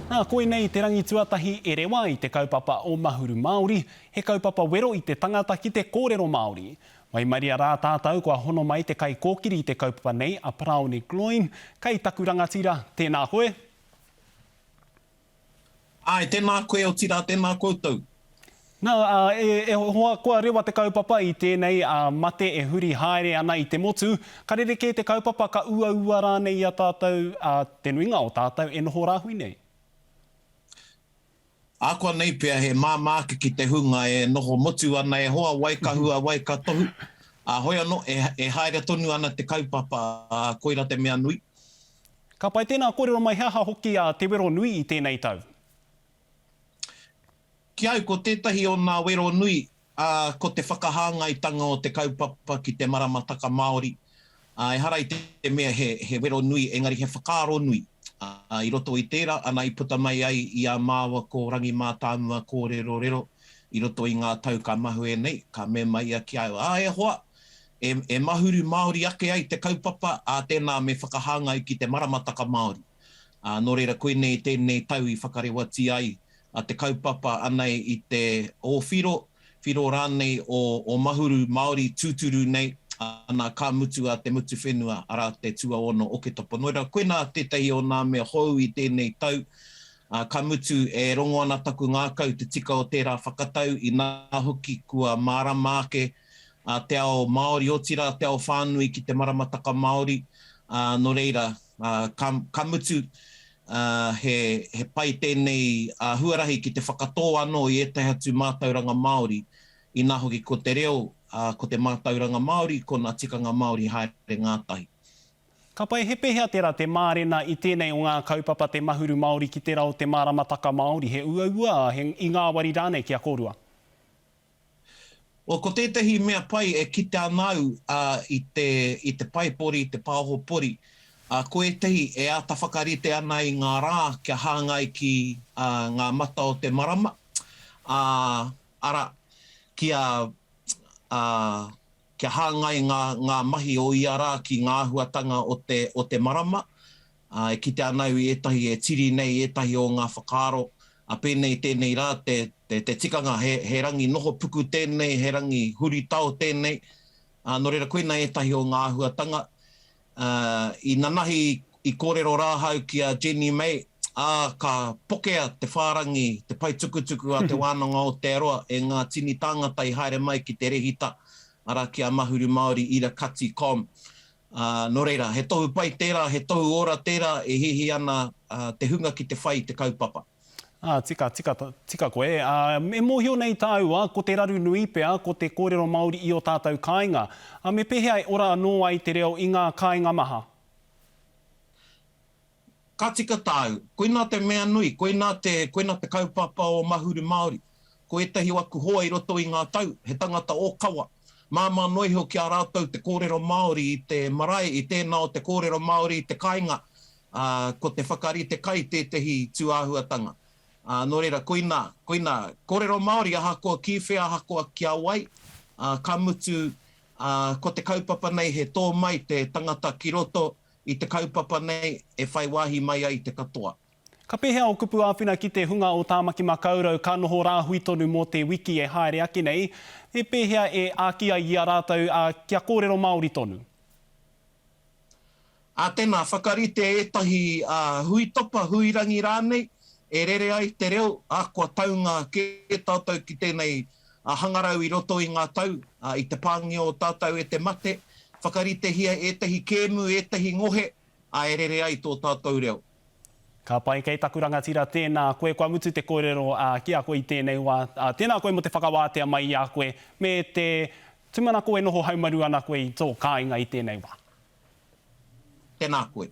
Nā, koinei te rangi tuatahi e rewa ai te kaupapa o Mahuru Māori, he kaupapa wero i te tangata ki te kōrero Māori. Waimaria rā tātou kua hono mai te kaikōkiri i te kaupapa nei a Paraone Gloyne, kei taku rangatira, tēnā koe. Āe, tēnā koe, otirā tēnā koutou. Nā, e, e hoa, kua rewa te kaupapa i tēnei, ā, mate e huri haere ana i te motu. Ka rerekē te kaupapa, ka uaua rānei i a tātou, ā, te nuinga o tātou e noho rāhui nei? Ākuanei pea he māmā ake ki te hunga e noho motu ana e hoa, wai ka hua, wai ka tohu. Ā, hoi anō, e, e haere tonu ana te kaupapa, ā, koirā te mea nui. Ka pai tēnā kōrero mai he aha hoki a Te Wero Nui i tēnei tau? Ki au, ko tētahi o nā wero nui, ā, ko te whakahāngaitanga o te kaupapa ki te maramataka Māori. Ā, ehara i te mea he, he wero nui, engari he whakaaro nui. Ā, i roto i tērā, ana i puta mai ai i a māua ko Rangi Mātāmua kōrerorero i roto i ngā tau ka mahue nei, ka mema ia ki a au, Ā, e hoa, e, e mahuru Māori ake ai te kaupapa, ā, tēnā me whakahāngai ki te maramataka Māori. Ā, nō reira koinei tēnei tau i whakarewatia ai a te kaupapa anei i te ōwhiro, whiro rānei o, o Mahuru Māori tūturu nei, ana ka mutu a Te Mutu Whenua, arā te tuaono Oketopa. Nō reira, koinā tētahi o nā mea hou i tēnei tau, ā, ka mutu e rongo ana taku ngākau te tika o tērā whakatau, inā hoki kua mārama ake a te ao Māori, otirā te ao whānui ki te maramataka Māori, ā, nō reira, ā, ka, ka mutu, ā, he, he pai tēnei huarahi ki te whakatō anō i ētahi atu mātauranga Māori, inā hoki ko te reo, ā, ko te mātauranga Māori, ko ngā tikanga Māori haere ngātahi. Ka pai, he pēhea tērā te mārena i tēnei o ngā kaupapa te Mahuru Māori ki tērā o te Maramataka Māori, he uaua, he, i ngāwari rānei ki a kōrua? Well, ko tētahi mea pai e kite ana au i te, i te paepori, i te pāho pori, ko ētahi e āta whakarite ana i ngā rā kia hāngai ki ngā mata o te marama, ā, arā, kia, ā, kia hāngai ngā, ngā mahi o ia rā ki ngā āhuatanga o te, o te marama. Ā, e kite ana au i ētahi e tiri nei ētahi o ngā whakaaro, ā, pēnei tēnei rā te, te, te tikanga he, he rangi noho puku tēnei, he rangi huritao tēnei, ā, nō reira koinā ētahi o ngā āhuatanga. Ā, i nanahi i kōrero rā ahau ki a Jenny May, ā, ka pokea te whārangi, te pae tukutuku a Te Wānanga o Aotearoa e ngā tini tāngata i haere mai ki te rehita, arā, ki a Mahuru Māori ira kati com. Ā, nō reira, he tohu pai tērā, he tohu ora tērā e hihi ana te hunga ki te whai i te kaupapa. Ā, tika, tika, tika koe. Ā, e mōhio nei tāua, ko te raru nui pea, ko te kōrero Māori i ō tātou kāinga. Ā, me pēhea e ora anō ai te reo i ngā kāinga maha? Ka tika tāu. Koinā te mea nui, koinā te, koinā te kaupapa o Mahuru Māori. Ko ētahi o aku hoa i roto i ngā tau, he tangata ōkawa. Māmā noa iho ki a rātou te kōrero Māori i te marae, i tēnā o te kōrero Māori i te kāinga, ā, ko te whakarite kai tētehi tūāhuatanga. Ā, nō reira, koinā, koinā, kōrero Māori ahakoa ki whea, ahakoa ki a wai, ā, ka mutu, ā, ko te kaupapa nei he tō mai te tangata ki roto, i te kaupapa nei e whai wāhi mai ai te katoa. Ka pēhea ō kupu āwhina ki te hunga o Tāmaki Makaurau ka noho rāhui tonu mō te wiki e haere ake nei? Me pēhea e āki ai i a rātou kia kōrero Māori tonu? Ā tēnā, whakarite ētahi huitopa, huirangi rānei, e rere ai te reo, ā, kua taunga kē tātou ki tēnei hangarau i roto i ngā tau, i te pāngia o tātou e te mate, whakaritehia ētahi kēmu, ētahi ngohe, ā, e rere ai tō tātou reo. Ka pai, kei taku rangatira, tēnā koe, kua mutu te kōrero ki a koe i tēnei wā. Tēnā koe mō te whakawātea mai i a koe, me te tūmanako e noho haumaru ana koe i tō kāinga i tēnei wā. Tēnā koe.